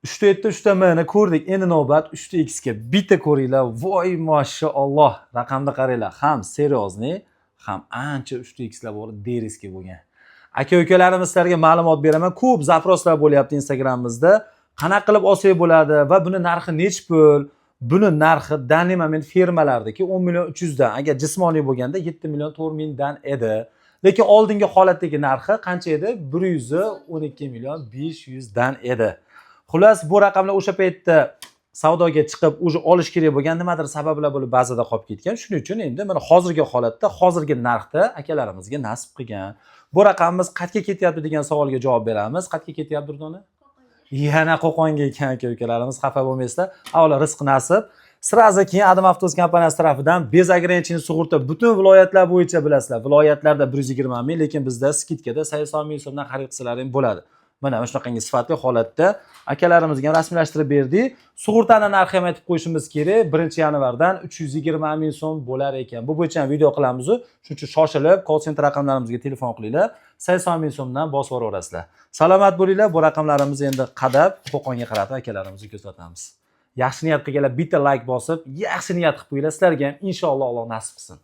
Uchta yetti, uchta mni ko'rdik. Endi navbat uchta X ga. Bitta ko'ringlar. Voy, mashaalloh, raqamni qaranglar. Ham серьезный, ham ancha uchta Xlar bor, дерзкий bo'lgan. Aka ukalarimiz, sizlarga ma'lumot beraman. Ko'p запрос lar bo'lyapti Instagramimizda. Qanaqa qilib olsak bo'ladi va buni narxi nechi pul? Buni narxi данный момент firmalardagi 10 million 300 dan, agar jismoniy bo'lganda 7 million 4 mingdan edi. Lekin oldingi holatdagi narxi qancha edi? 112 million 500 dan edi. Xullas, bu raqamlar o'sha paytda savdoga chiqib, уже olish kerak bo'lgan, nimadir sabablar bo'lib ba'zida qolib ketgan. Shuning uchun endi mana hozirgi holatda, hozirgi narxda akalarimizga nasib qilgan. Bu raqamimiz qayerga ketyapti degan savolga javob beramiz. Qayerga ketyapti, Durdona? Yana Qo'qonga ekan, aka ukalarimiz, xafa bo'lmaysizlar. Avvalo rizq nasib. Сразу keyin Adam Avtos kompaniyasi tarafidan без ограничения sug'urta butun viloyatlar bo'yicha. Bilasizlar, viloyatlarda 120 ming, lekin bizda скидка da 80 ming so'mdan xarid qilsalar ham bo'ladi. Mana shunaqangi sifatli holatda akalarimizga ham rasmiylashtirib berdik. Sug'urtani narxi ham aytib qo'yishimiz kerak, 1-yanvardan 320 ming so'm bo'lar ekan. Bu bo'yicha ham video qilamiz. Shuning uchun shoshilib call center raqamlarimizga telefon qilinglar, 80 ming so'mdan bosib yuboraverasizlar. Salomat bo'linglar. Bu raqamlarimizni endi qadab, Qo'qonga qaratib akalarimizga ko'rsatamiz. Yaxshi niyat qilganlar bitta layk bosib, yaxshi niyat qilib qo'yinglar. Sizlarga ham inshaalloh Alloh nasib qilsin.